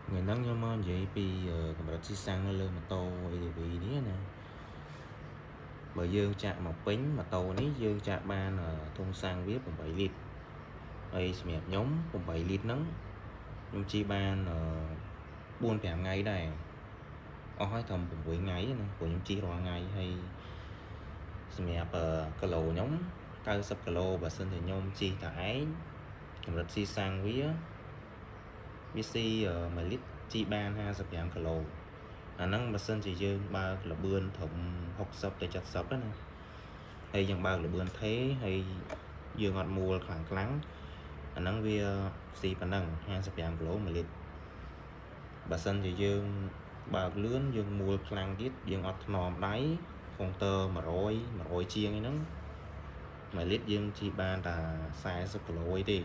ថ្ងៃហ្នឹងខ្ញុំមកនិយាយពីកម្រិតស៊ីសាំងនៅលើម៉ូតូ ADV នេះណាបើយើងចាក់មកពេញម៉ូតូនេះយើងចាក់បានធុងសាំងវា8លីត្រហើយសម្រាប់ខ្ញុំ8លីត្រហ្នឹងខ្ញុំជិះបាន4 5ថ្ងៃដែរអស់ហើយត្រឹម6ថ្ងៃណាព្រោះខ្ញុំជិះរាល់ថ្ងៃហើយសម្រាប់គីឡូខ្ញុំ90គីឡូបើសិនជាខ្ញុំជិះតែឯងកម្រិតស៊ីសាំងវាវាស៊ី1លីត្រជិះបាន55គីឡូអាហ្នឹងបើសិនជាយើងបើកល្បឿនត្រឹម60ទៅ70ណាហើយយើងបើកល្បឿនថេហើយយើងអត់មួលខ្លាំងខ្លាំងអាហ្នឹងវាស៊ីប៉ុណ្ណឹង55គីឡូ1លីត្របើសិនជាយើងបើកលឿនយើងមួលខ្លាំងទៀតយើងអត់ថ្នមដៃកុងទ័រ100 100ជាងអីហ្នឹង1លីត្រយើងជិះបានតែ40គីឡូអីទេ។